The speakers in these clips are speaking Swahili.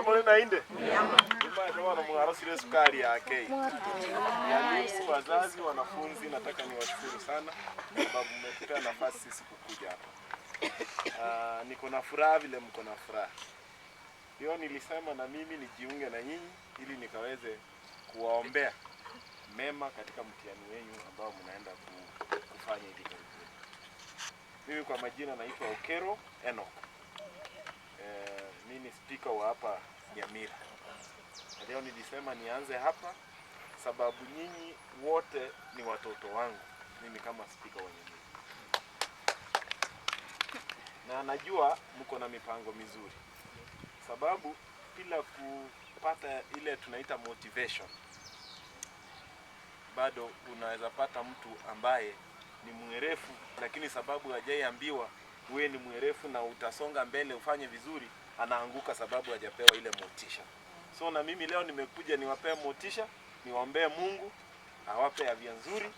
Mbuya more nainde? Imagine wana mwarosire sukari yake. Walimu, wazazi, wanafunzi, nataka niwashukuru sana sababu mmetupea nafasi sisi kukuja hapa. Niko na furaha vile mko na furaha. Hiyo nilisema na mimi nijiunge na nyinyi ili nikaweze kuwaombea mema katika mtihani wenyu ambao mnaenda kufanya hivi karibuni. Mimi kwa majina naitwa Okero Enoch. Mimi ni speaker wa hapa Nyamira. Na leo nilisema nianze hapa sababu nyinyi wote ni watoto wangu, mimi kama speaker wa Nyamira. Na najua mko na mipango mizuri, sababu bila kupata ile tunaita motivation, bado unaweza pata mtu ambaye ni mwerefu, lakini sababu hajaiambiwa wewe ni mwerefu na utasonga mbele ufanye vizuri, anaanguka sababu hajapewa ile motisha. So na mimi leo nimekuja niwapee motisha, niwaombee Mungu awape afya nzuri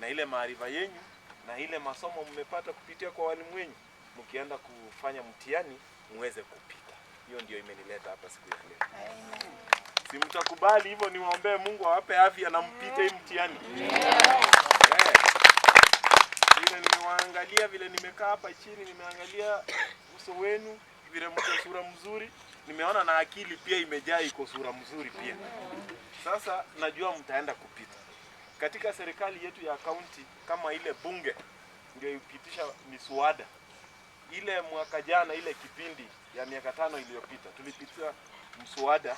na ile maarifa yenyu na ile masomo mmepata kupitia kwa walimu wenyu, mkienda kufanya mtihani muweze kupita. Hiyo ndio imenileta hapa siku ya leo. Si mtakubali hivyo? Niwaombee Mungu awape afya na mpite hii mtihani. Yeah. Vile nimewaangalia, vile nimekaa hapa chini, nimeangalia uso wenu, vile mko sura mzuri, nimeona na akili pia imejaa, iko sura mzuri pia. Sasa najua mtaenda kupita. Katika serikali yetu ya kaunti, kama ile bunge ndio ipitisha miswada ile mwaka jana, ile kipindi ya miaka 5 iliyopita, tulipitisha mswada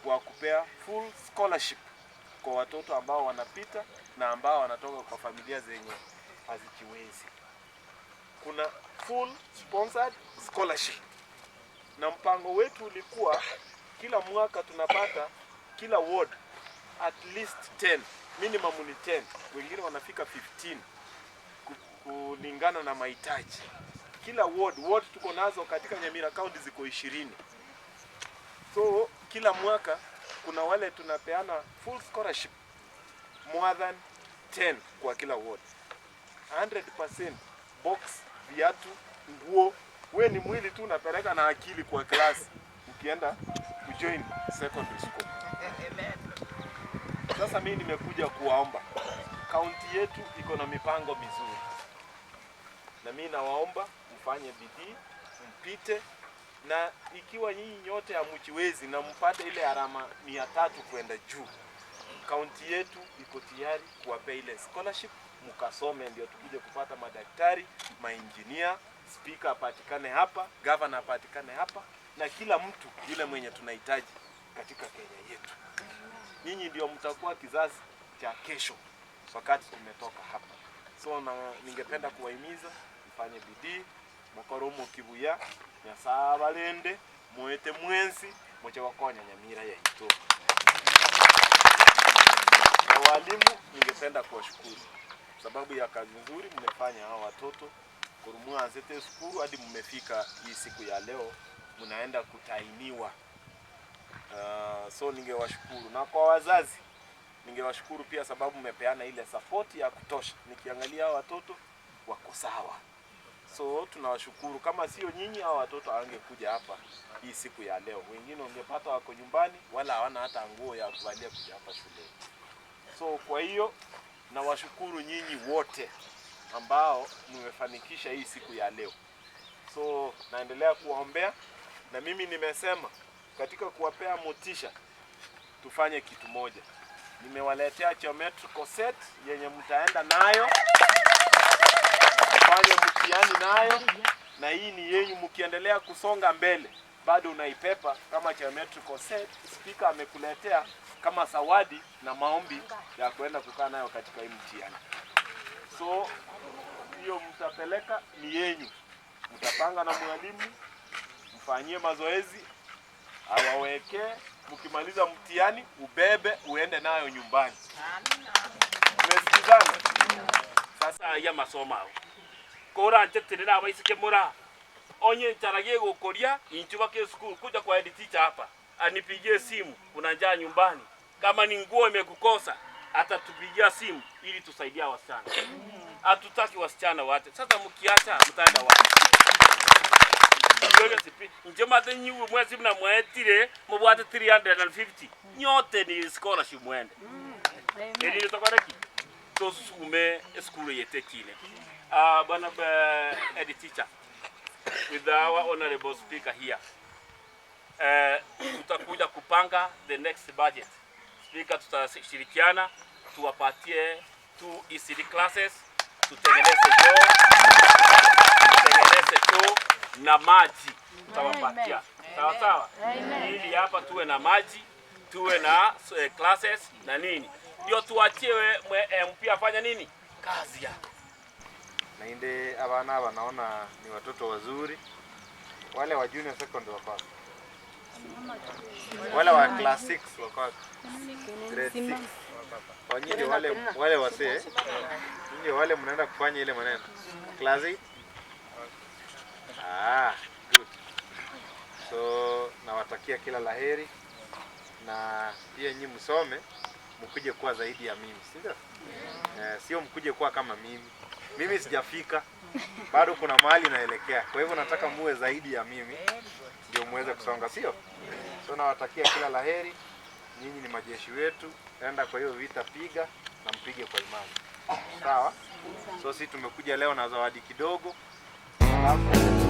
wa kupea full scholarship kwa watoto ambao wanapita na ambao wanatoka kwa familia zenye hazijiwezi. Kuna full sponsored scholarship, na mpango wetu ulikuwa kila mwaka tunapata kila ward at least 10, minimum ni 10, wengine wanafika 15 kulingana na mahitaji. Kila ward tuko nazo katika Nyamira County ziko 20. So kila mwaka kuna wale tunapeana full scholarship more than 10 kwa kila ward. 100% box, viatu, nguo. We ni mwili tu unapeleka na akili kwa class ukienda kujoin secondary school. Sasa mimi nimekuja kuwaomba, kaunti yetu iko na mipango mizuri, na mimi nawaomba mfanye bidii mpite, na ikiwa nyinyi nyote hamjiwezi na mpate ile alama 300 kwenda juu, kaunti yetu iko tayari kuwapea ile scholarship mkasome, ndio tukuje kupata madaktari, mainjinia, speaker apatikane hapa, governor apatikane hapa, na kila mtu yule mwenye tunahitaji katika Kenya yetu. Nyinyi ndio mtakuwa kizazi cha kesho wakati tumetoka hapa. So na ningependa kuwahimiza mfanye bidii, mukore omokibuya, Nyasaye abalende, muete mwensi muche gokonya Nyamira yaitu. Na walimu ningependa kuwashukuru sababu ya kazi nzuri mmefanya hao watoto kurumua anzete skuru hadi mmefika hii siku ya leo mnaenda kutainiwa. So ningewashukuru, na kwa wazazi ningewashukuru pia sababu mmepeana ile support ya kutosha. Nikiangalia hao watoto wako sawa, so tunawashukuru. Kama sio nyinyi hao watoto hawangekuja hapa hii siku ya leo. Wengine ungepata wako nyumbani wala hawana hata nguo ya kuvalia kuja hapa shuleni. So kwa hiyo nawashukuru nyinyi wote ambao mmefanikisha hii siku ya leo. So naendelea kuwaombea, na mimi nimesema katika kuwapea motisha tufanye kitu moja. Nimewaletea geometrical set yenye mtaenda nayo fanye mtihani nayo, na hii ni yenyu. Mkiendelea kusonga mbele, bado unaipepa kama geometrical set. Speaker amekuletea kama zawadi na maombi ya kuenda kukaa nayo katika hii mtihani. So hiyo mtapeleka ni yenyu, mtapanga na mwalimu, mfanyie mazoezi, awawekee. Mkimaliza mtihani ubebe uende nayo nyumbani. Tumesikizana? Sasa ya masomo ao kora ncheterera abaisike mura onye ncharagie gukuria inchu bake school kuja kwa head teacher hapa anipigie simu, kuna njaa nyumbani, kama ni nguo imekukosa atatupigia simu ili tusaidia wasichana. Hatutaki wasichana waache. Sasa mkiacha mtaenda wapi? Igo pi inche mate nyiwe mwesi muna mwetire mubwate 350 nyote ni scholarship mwende. Eri tokoreki tosume esukuru yetekine. Bwana head teacher, with our honorable speaker here, tutakuja kupanga the next budget. Speaker, tutashirikiana tuwapatie two ECD classes, tutengeneze choo, tutengeneze choo na maji tutawapatia. Sawa sawa, ili hapa tuwe na maji, tuwe na classes na nini, ndio tuachie MP afanya nini kazi yake. Na inde abana aba naona ni watoto wazuri. Wale wa junior secondary wako wapi? Wale wa class 6 wako wapi? Grade 6. Wanyinyi wale wasee. Nyinyi wale mnaenda kufanya ile maneno. Class 8? Ah, good. So nawatakia kila laheri na pia nyinyi msome mkuje kuwa zaidi ya mimi, si ndio? Eh, sio mkuje kuwa kama mimi. Mimi sijafika bado, kuna mahali naelekea. Kwa hivyo nataka muwe zaidi ya mimi ndio muweze kusonga, sio? So nawatakia kila laheri. Nyinyi ni majeshi wetu, enda kwa hiyo vita, piga na mpige kwa imani, sawa? So sisi tumekuja leo na zawadi kidogo, alafu